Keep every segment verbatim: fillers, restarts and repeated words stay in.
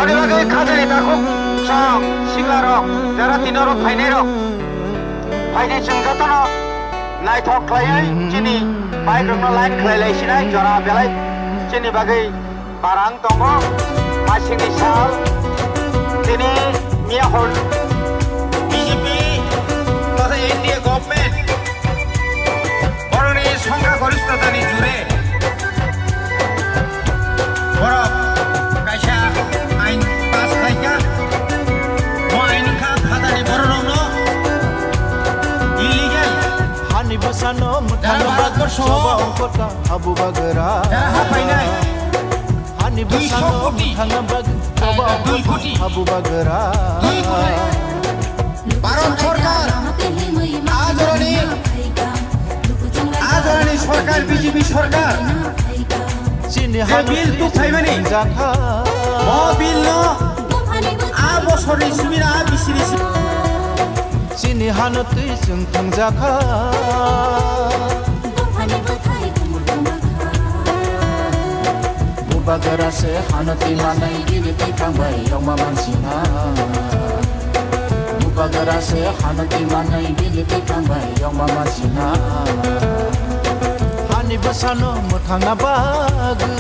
Ori bagwi khajani takhuk song siklarok, jara tinorok phainairok, phaidi chwng jotono naithok khlaiwi chini bike rokno line khlai lai sinai jora belai chini bagwi barang tongo. Masingni sal tini miya hor B J P totha N D A government borokni songkha goristotani jure borok kaisa ain pass khlaikha. Bo ain wngkha phatani bororokno illegal. Hani bwsano mwthangna Bharatborsho bagwi choba ongkota habu bagra. Jara ha painai Hani bwsano mwthangna bagwi choba ongkota habu bagra. Bharat sorkar, ajorani, ajorani sorkar, B J P sorkar. Chini je bill tu phaimani, jakha. Bo bill no a bosorni simi na a bisini simi. Chini hano twi chwng thangjakha. Bubagra se hano twi manai bini twi thangbai yongma mansina. Bubagra se hano twi manai bini twi thangbai yongma mansina. Hani bwsano mwthangna bagwi.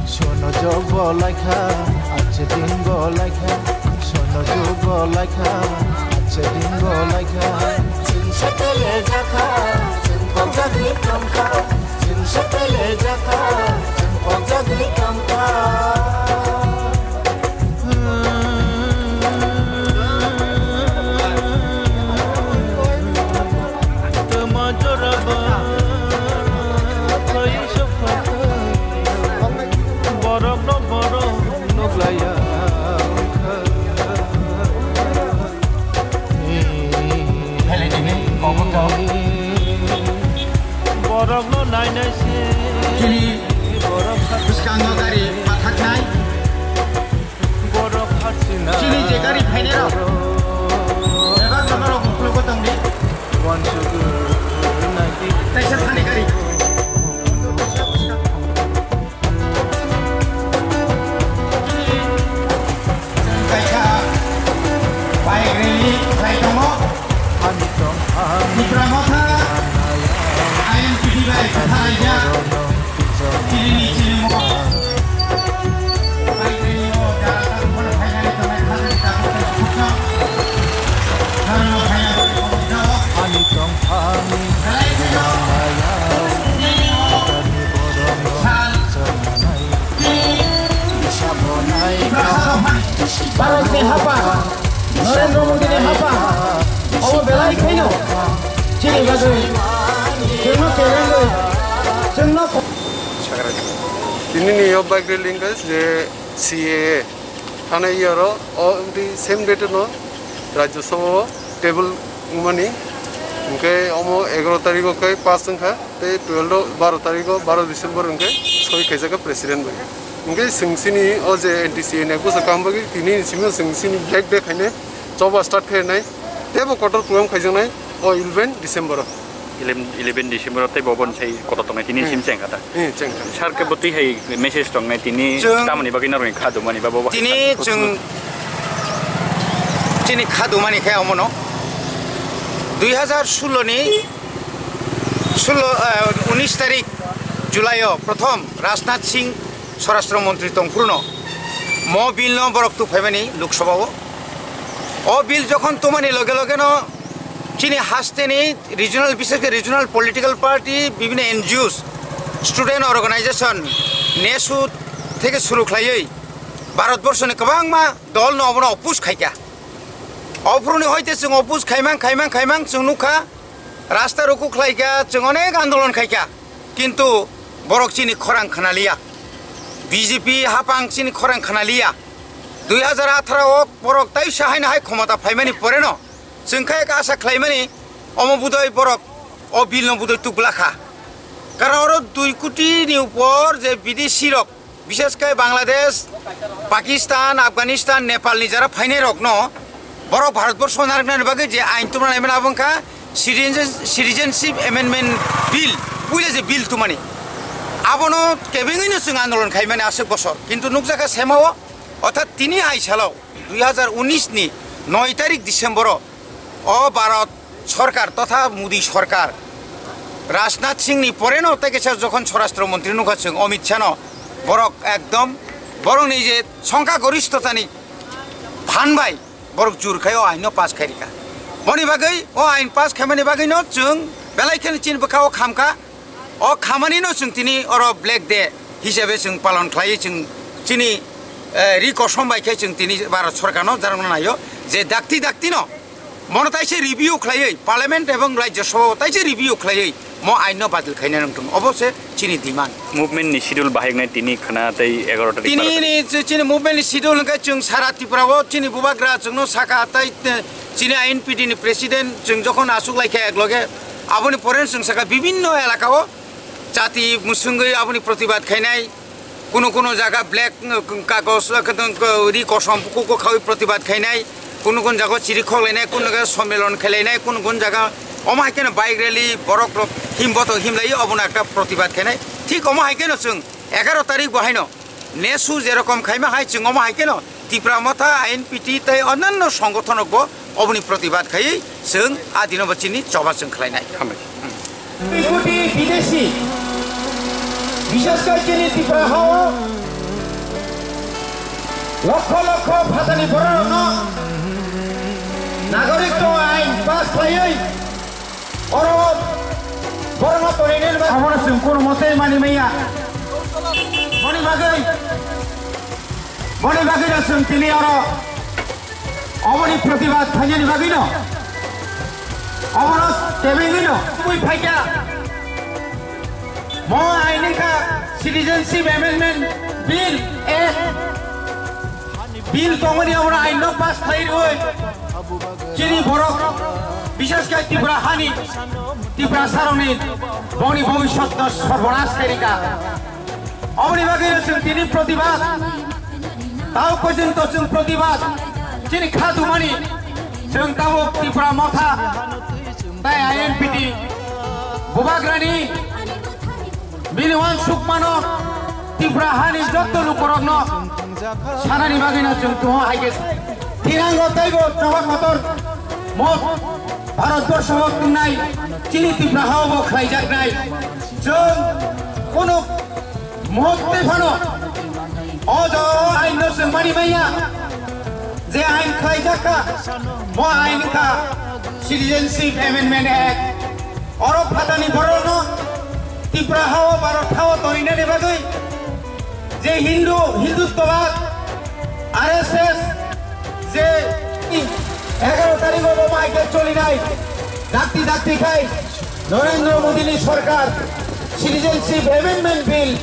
Sono jogo laikha, ache dingo laikha. Sono jogo laikha, ache dingo laikha. Chwng setele jakha, chwng pokjagwi tongkha. Chwng setele jakha, chwng pokjagwi tongkha. Tama joraba khlai sokha, borok no borok nuklaiya wngkha. Borok no nainai se, chini borok bwskango gari pathaknai. Chini je gari phainai rok, bebak joma rok muklugo tongdi. Kaisa thani gari. Kaisa bike rally khlai tongo. Tipra Motha I N P T bai kwthalaijak. Chini chini mo. Ani tongphani nangmaya, ani borokno chwngmanai, bisa bonai. Bharatni hapha, Narendra Modini hapha, obo belai khaino chini bagwi chwngno kerengwi chwngno. Tinini yo bike rally wngkha je C A A. Thana iyaro o wngtwi same date no Rajya Sabha o table wngmani. Hwnkhe omo egaroh tarikh o khe pass wngkha, tei twelve o, baro tarikh o, baro December hwnkhe soi khaijak kha president bai. Hwnkhe chwng chini o je N T C A ni busa kaham bagwi tini ni simi o chwng chini black day khainai, choba start khainai, teibo kotor program khaijaknai o eleven December o. Eleven, eleven December o tei bo boni sai kotor tongnai tini Hmm. sim chengkha ta. Hmm, chengkha. Sir khe bwtwi hai message tongnai tini Chwng tamoni bagwi norokni kha dumani ba bo tini chwng chini kha dumani khe omono dui hazar sullo ni sullo, eh, unis tarik July o prothom Rajnath Singh Swarashtra Montri tongphuru no mo bill no borok tuphaimani Lok Sabha o. O bill jokhon tumani loge loge no chini haste ni regional, bishes khe regional political party, bibhinno N G Os, student organization, nesu theke suru khlaiwi Bharat Borsho ni kwbangma dol no obono oppose khaikha. Ophuru ni hoite chwng oppose khaimang, khaimang, khaimang chwng nukha, rasta ruku khlaikha, chwng onek andolon khaikha. Kintu borok chini khorang khnaliya. B J P hapang chini khorang khnaliya. Dui hazar atharo o borok taisa haino hai khomota phaimani poreno chwng khe asa khlaimani omo budoi borok o bill no budoi tukla kha. Karon oro dui koti ni upor je bidesi rok Bishesh khe Bangladesh, Pakistan, Afghanistan, Nepal ni jara phainai rokno borok Bharatborsho narwknani bagwi je ain tubuna naimani abo wngkha Citizen-, Citizenship Amendment Bill, puila je bill tumani, abono kebengwino chwng andolon khaimani aswk bosor. Kintu nukjakha semao, orthat tini hai salo dui hazar unis ni noi tarik December o, o Bharat Sarkar totha Modi Sarkar, Rajnath Singh ni poreno tei kaisa jokhon Swarashtra Montri nukha chwng Amit Shah no, borok ekdom borokni je songkha gorishtotani phan bai borok jur khai o ain no pass khai rikha. Boni bagwi o ain pass khaimani bagwi no chwng belai kheno chini bwkha o khamkha. O khamani no chwng tini oro Black Day hisabe chwng palon khlaiwi chwng chini, eh, ri kosom bai khe chwng tini Bharat Sarkar no jarokno naio je dakti dakti no mono taise review khlaiwi Parliament ebong Rajya Sabha o taise review khlaiwi mo ain no badil khaina nangthung, obo se chini demand. Movement ni schedule bahai wngnai tini khna tei egaroh tarik, tini baro tarik ni chi-, chini movement ni schedule hwnkhe chwng sara Tripura o chini bubagra chwngno sakha tei, eh, chini I N P T ni president chwng jokhon achuk laikha ekloge aboni pore chwng sakha bibinno elaka o jati mwswngwi aboni protibad khainai, kunu kunu jaga black, uh, kagos, uh, kadang, uh, ri kosom kuku khawi protibad khainai, kunu kunu jaga chiri khok lainai, kunu jaga sommelon khlai lainai, kunu kunu jaga omo hai kheno bike rally borok rok him boto him lai obono ekta protibad khainai. Thik omo hai kheno chwng egaroh tarik bo haino nesu jerokom khaima hai chwng omo hai kheno Tipra Motha, I N P T tei onyanno songothonokbo oboni protibad khaiwi chwng a dino bo chini choba chwng khlainai. Hambai. Koti koti bidesi, bishesh kore chini Tripura hao lokho lokho phatani bororokno nagorik to ain pass khlaiwi oro borokno tonini ba obono chwng kono mote mani maya. Boni bagwi, boni bagwi no chwng tini oro oboni protibad khainani bagwi no, obono tebengwi no tubui phaikha. Mo aini kha Citizenship Amendment Bill, Act, bill tongmani obono ain no pass khlai rwi chini borok, bishesh khe Tripura hani, Tripura saroni boni bhobishyot no sorbonas khairika. Oboni bagwi no chwng tini protibad, tao porjonto chwng protibad, chini kha tumani chwng tabuk Tripura Motha tei I N P T bubagrani bini uansukmano Tripura hani jotto lukurokno sanani bagwino chwng tongo hai khe thinango teibo choba kotor mo Bharatborsho o tongnai chini Tripura hao bo khlaijaknai. Chwng kunu muhurte phano o jaga o ain no chwng mani manya, je ain khlaijak kha, bo ain kha Citizenship Amendment Act. Oro phatani borokno Tripura hao Bharat hao toninani bagwi je Hindu, Hinduttwabad, R S S, je egaroh tarikh o bo mai khe cholinai dakti dakti khai Narendra Modi ni sorkar Citizenship Amendment Bill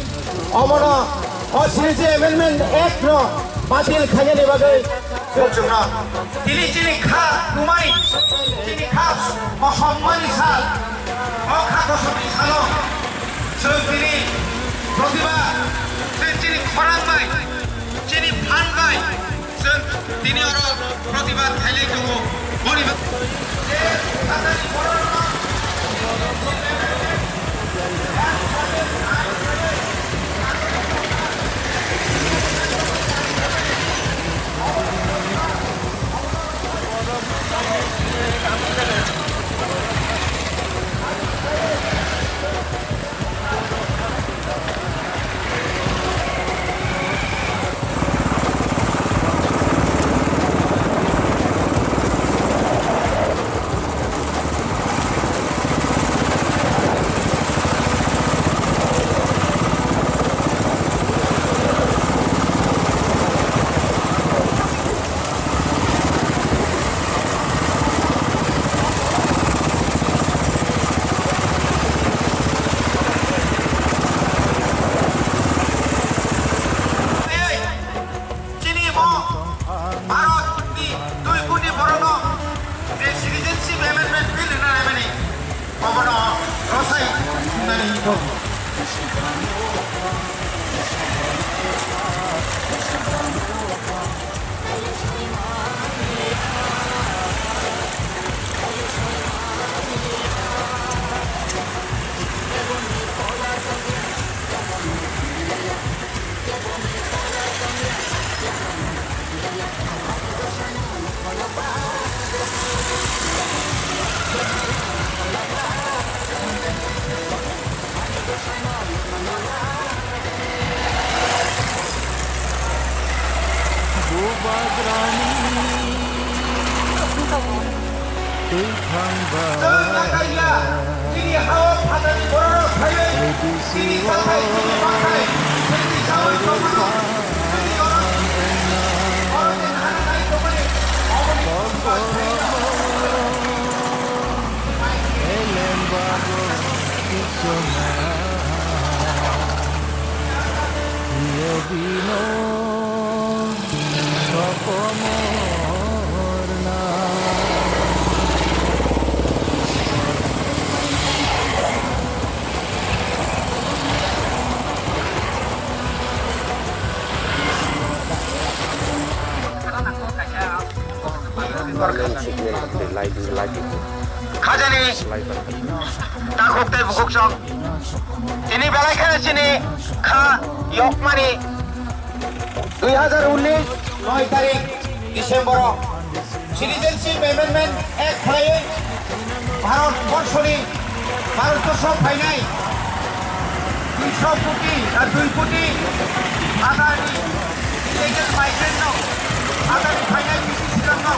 omono o Citizenship Amendment Act no batil khainani bagwi chwngno tini chini kha tumai chini kha mosommani sal o kha kosomni salo chwng tini protibad chwng chini khorang bai chini phan bai Chwng tini oro protibad khailai tongo. Boni ba- Chini bo Bharat ni dui koti borokno je Citizenship Amendment Bill rwna naimani, obono rwchai thumnani tongo. Khajani takhuk tei bukhuk song. Tini belai kheno chini kha yokmani dui hajar unis noi tarik December o Citizenship Amendment Act khlaiwi Bharat borshoni, Bharat borso phainai duiso koti, ah, dui koti Adani illegal migrant no, Adani phainai British rok no.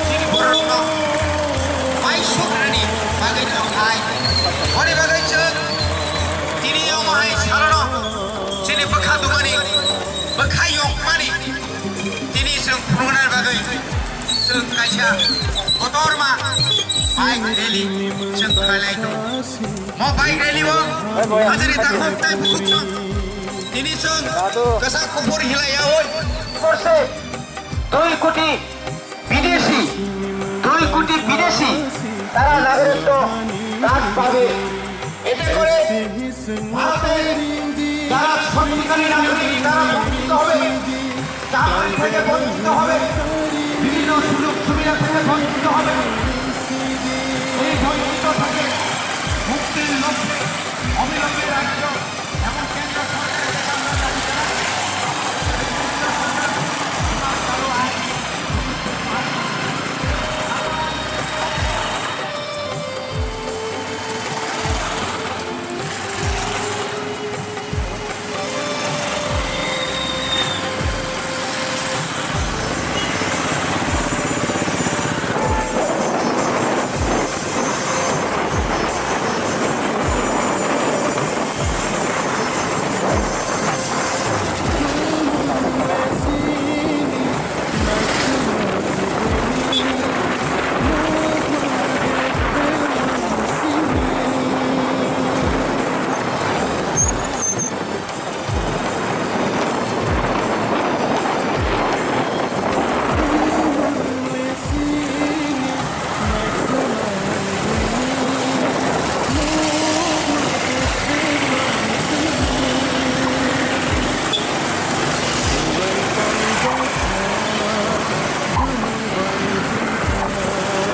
Tini borokno mai sukrani bagwi no hai. Honi bagwi chwng tini omo hai salono chini bwkha dumani, bwkha yokmani tini chwng phunukna bagwi chwng kaisa kotorma bike rally chwng khlailai tongo. Mo bike rally o hajari takhuk tei bukhuk song tini chwng kwchak kuphur hilai yaui korse dui koti বিদেশি, দুই কোটি বিদেশি তারা নাগরিকত্ব কার্ড পাবে। এতে করে ভারতের যারা সত্যিকারী নাগরিক তারা বঞ্চিত হবে, চাকরি থেকে বঞ্চিত হবে, বিভিন্ন সুযোগ সুবিধা থেকে বঞ্চিত হবে। এই বঞ্চিত থেকে মুক্তির লক্ষ্যে অবিলম্বে রাজ্য এবং কেন্দ্র সরকারের কাছে আমরা দাবি জানাই।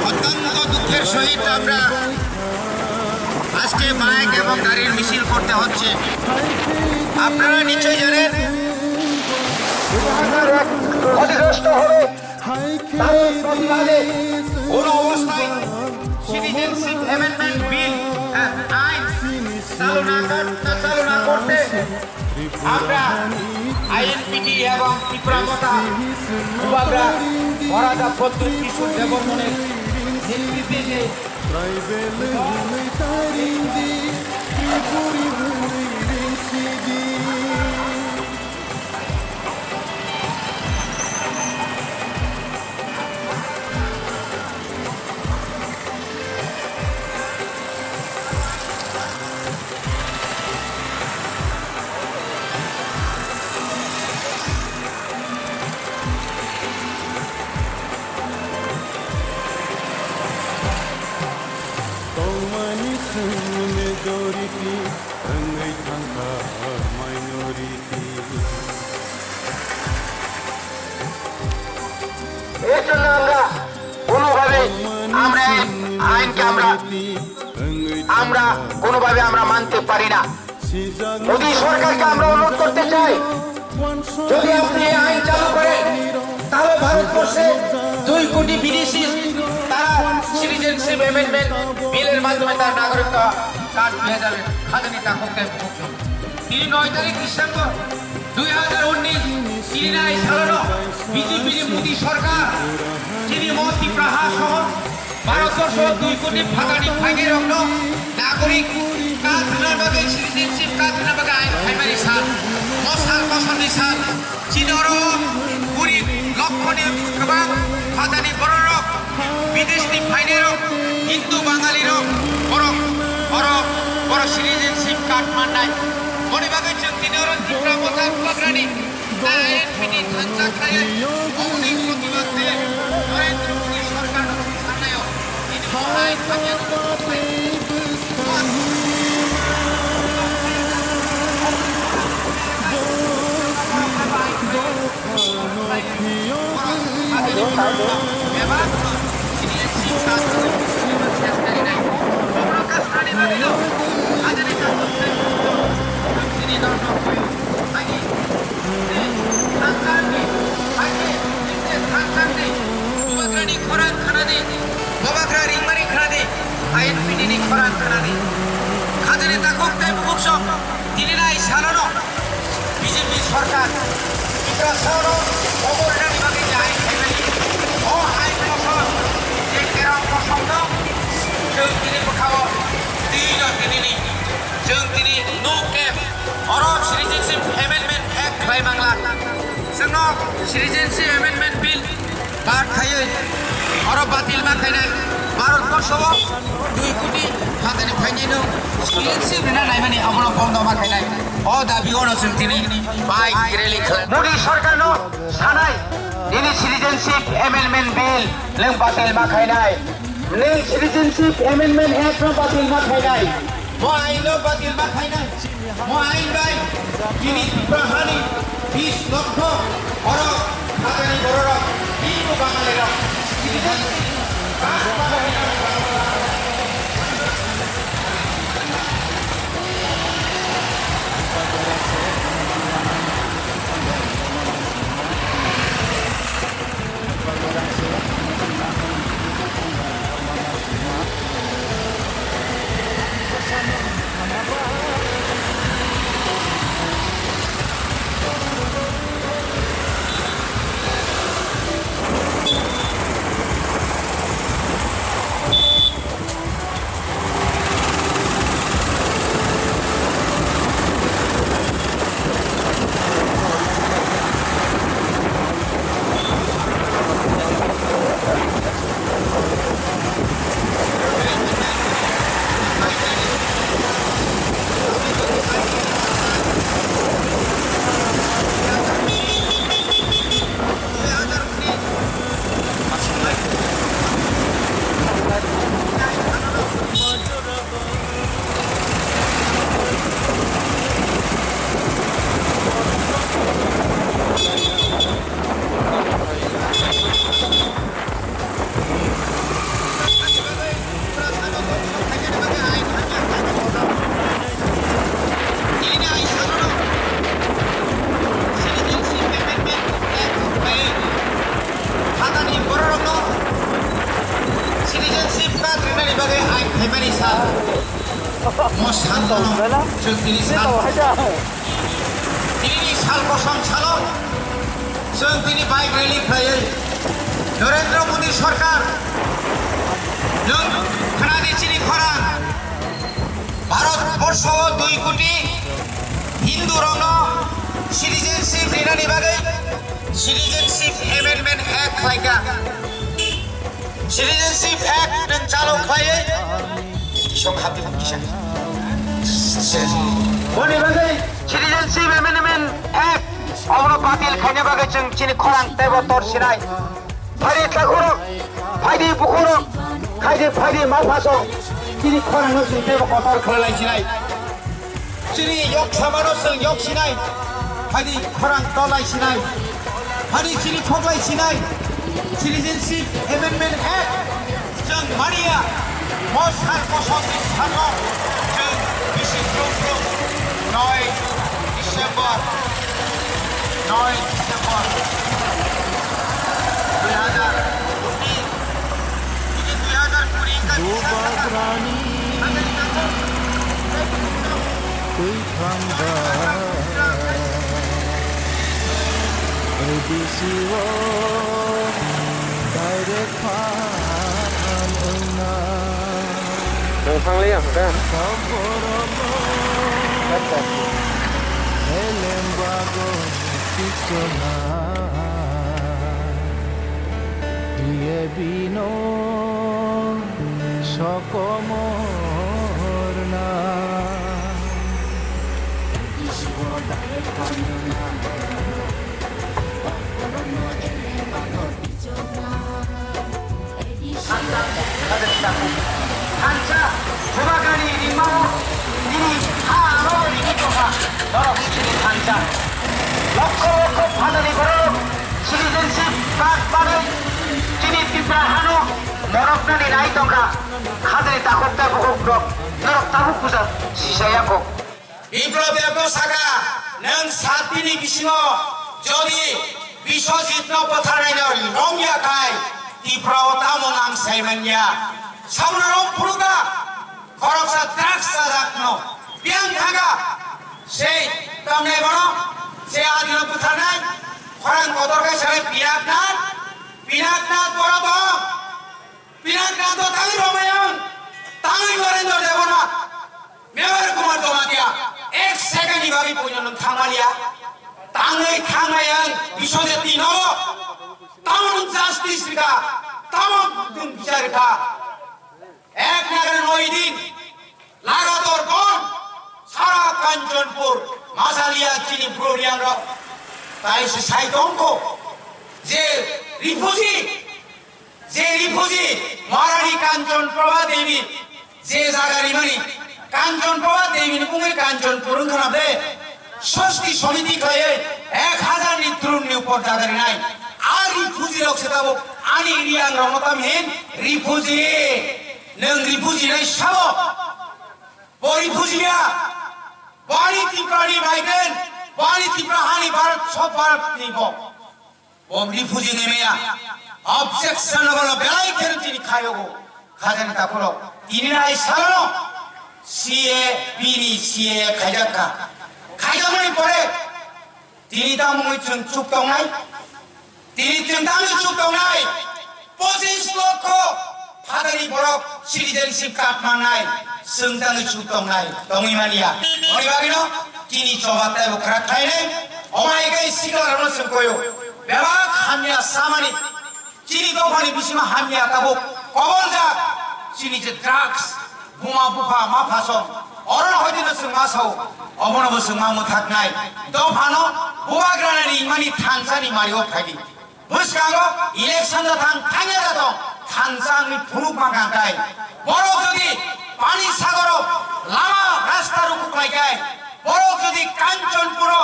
অত্যন্ত দুঃখের সহিত আমরা আজকে বাইক এবং গাড়ির মিছিল করতে হচ্ছে। আপনারা নিশ্চয়ই জানেন, ক্ষতিগ্রস্ত হবে তাদের প্রতিবাদে কোনো অবস্থায় সিটিজেনশিপ অ্যামেন্ডমেন্ট বিল, আহ, আইন চালু না কর-, চালু না করতে আমরা আইএনপিটি এবং ত্রিপুরা মথা বুবাগ্রা মহারাজা প্রদ্যুৎ কিশোর দেববর্মনের নেতৃত্বে যে এর জন্য আমরা কোনোভাবে আমরা এই আইনকে আমরা, আমরা কোনোভাবে আমরা মানতে পারি না। মোদী সরকারকে আমরা অনুরোধ করতে চাই, যদি আপনি এই আইন চালু করেন, তাহলে ভারতবর্ষে দুই কোটি বিদেশি তারা সিটিজেনশিপ অ্যামেন্ডমেন্ট বিলের মাধ্যমে তার নাগরিকত্ব কার্ড পেয়ে যাবে। খাজানি তাককতে তিনি নয় তারিখ ডিসেম্বর দুই হাজার উনিশ, তিরিনাই সালনো বিজেপির মোদী সরকার, যিনি মন্ত্রী প্রহা সহ ভারতবর্ষ দুই কোটি ফাটানি ফাইনাই রংনো নাগরিক কার্ড রংনা বাগে সিটিজেনশিপ কার্ড রংনা বাগে আইন ফাইমারি সাল, মশাল কসনি সাল, চিনরো কুড়ি লক্ষনি গোবাং ফাটানি বড় রক, বিদেশনি ফাইনাই রক, হিন্দু বাঙালি রক, বড়, বড়, বড় সিটিজেনশিপ কার্ড মান্নাই। বড়ি বাগে চুক্তি নরো ত্রিপুরা প্রচার প্রচারণী। Bubagrani khorang khanadi, bubagra ringmani khanadi, I N P T ni khorang khanadi. Khajani takhuk tei bukhuk sok, tini nai salono B J P sorkar, Tiprasa no obo rinani bagwi je ain khaimani, o ain kosom, je kerong kosom no, chwng tini bwkhao twi no tini ni. Chwng tini no camp, oro Citizenship Amendment Act khlai mangla. Chwngno Citizenship Amendment Bill pass khaiwi oro batil ma khainai. Bharat borsho o dui koti phatani phainai no citizenship rina naimani abono bondo ma khainai. O dabi ono chwng tini bike rally khlai. Modi sarkarno sanai, nini Citizenship Amendment Bill nwng batil ma khainai. Nwng Citizenship Amendment Act no batil ma khainai. Mo ain no batil ma khainai. Mo ain bai chini Tripura hani bis lokho borok, hajani bororok, bini bo Bangali rok. Citizenship Hatani bororokno citizenship card rinani bagwi ain khaimani sal. Mo salno chwng tini sal. Tini sal kosom salo chwng tini bike rally khlaiwi Narendra Modi sarkar, nwng khnadi chini khorang. Bharat borsho o dui koti Hindu rokno citizenship rinani bagwi Citizenship Amendment Act khlaikha. Citizenship Act nwng chalo khlaiwi kisa khapi kisa. Boni bagwi Citizenship Amendment Act obono batil khaina bagwi chwng chini khorang teibo tor sinai. Phaidi takhurok, phaidi bukhurok, khaidi phaidi maphasong. Chini khorang no chwng teibo kotor khlai lai sinai. Chini yok sama no chwng yok sinai. Hani khorang to lai sinai. Hani chini khok lai sinai. Citizenship Amendment Act chwng mania. Mo sal kosom ni salo chwng bisi chwng chwng noi December, noi December dui hazar kuri. Bubagrani twi thangba A D C o direct phan wngna. Nang thangliya hwnkhe? Acha. Elembago pichona. Diye bino sokomorna. Thansa, Bubagrani rimao nini ha aro rini tongkha, norok chini thansa. Lokho lokho phatani borok citizenship card bagwi chini Tipra hano noroknani nai tongkha. Khajani takhuk takhuk rok norok tabuk puja sisaya kho. Biplop Debno saka, nwng sat dini bisingo jodi Biswajitno bwtharnaino romya khai, Tripura o tamo nang sai manya. Sabuno rom phunukha, khoroksa drugs chajakno biyang thangkha, sei tamnai bono, sei adino bwtharnai, khorang kotor khai sanai Pinaknath, Pinaknath boro tong, Pinaknath o tangwi romai ang, tangwi Narendra Debbarma. Mevar Kumar Jamatia, ek second ni bagwi puino nwng thangmaliya. Tangwi thangmai ang Biswajit ni nogo. Tamo nwng justice rikha, tamo nwng bichar rikha. Ek nagar noi din, lagator bon, sara Kanchanpur, Masaliya chini Florian rok. Tai se sai tongkho, je refugee, Je refugee Maharani Kanchan Prabha Devi je jaga rimani, Kanchan Prabha Devi ni mungwi Kanchanpur wngkha na de, Swasti Samiti khlaiwi ek hazar ni drone ni upor jaga rinai. A refugee rok se tabuk ani area ang rokno tam hin refugee. Nwng refugee nai sabo? Bo refugee ya. Bo ani Tripura ni migrant. Bo ani Tripura hani Bharat, sob Bharat ni bo. Bo refugee ni meya. Objection abono belai kheno chini khayogo. Khajani takhurok. Tini nai salono C A B ni C A A khaijak kha. Khaijakmani pore tini tamungwi chwng chuk tongnai. Tini chwng tamungwi chuk tongnai. Pochis lokho phatani borok citizenship card mannai, chwng tangwi chuk tongnai, tongwi manya. Oni bagwino tini choba teibo kwrak khlainai. Omo hai khe sikla rokno chwng koyo. Bebak hamya samani, chini dophani bisingo hamya tabuk koboljak. Chini je drugs, buma bupha ma phasong, orono hoitino chwng ma sao, obono bo chwng ma mwthaknai. Dophano bubagrani ringmani thansani mario phaidi. Bwskango election da thang thangya da tong, thansa wngwi phunuk ma kangkai. Borok jodi pani sagoro lama rasta rukuk laikai, borok jodi Kanchanpuro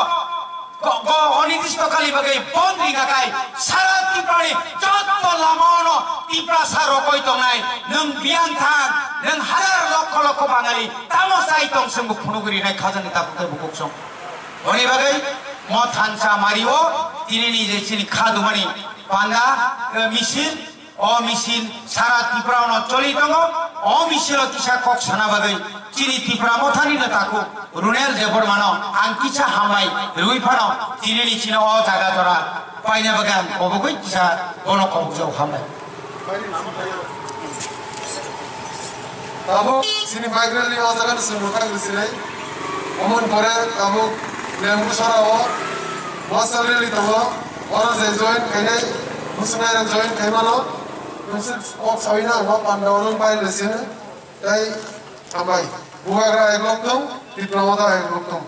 go, go, onidishto kali bagwi bond ringakai, sara Tripurani jotto lamaono Tiprasa rokoi tongnai, nwng biyang thang, nwng hazar lokho lokho Bangali, tamo chai tong chwngbo phunugwi rinai khajani tabuk tei bukuk song. Oni bagwi mo thansa mario tinini je chini kha dumani panda, eh, misil, o misil sara Tripura ono choli tongo. O misilo kisa kok sana bagwi chini Tripura mothani no taku Runel Debbarmano ang kisa hambai rwi phano tinini chini o jaga jora paina bagwi ang kobogwi kisa bono kobokjak hambai. Tabuk chini migrant ni o jaga ni chwng mwthang rw sinai. Omo ni pore tabuk Lembusora o Marshall Rally tongo. Oro je join khainai, muchungnai rok join khai mano. Nungsi kok sawi na, omo panda o nung pai rw sino. Tai hambai. Bubagra ek lok tong, Tipra Motha ek lok tong.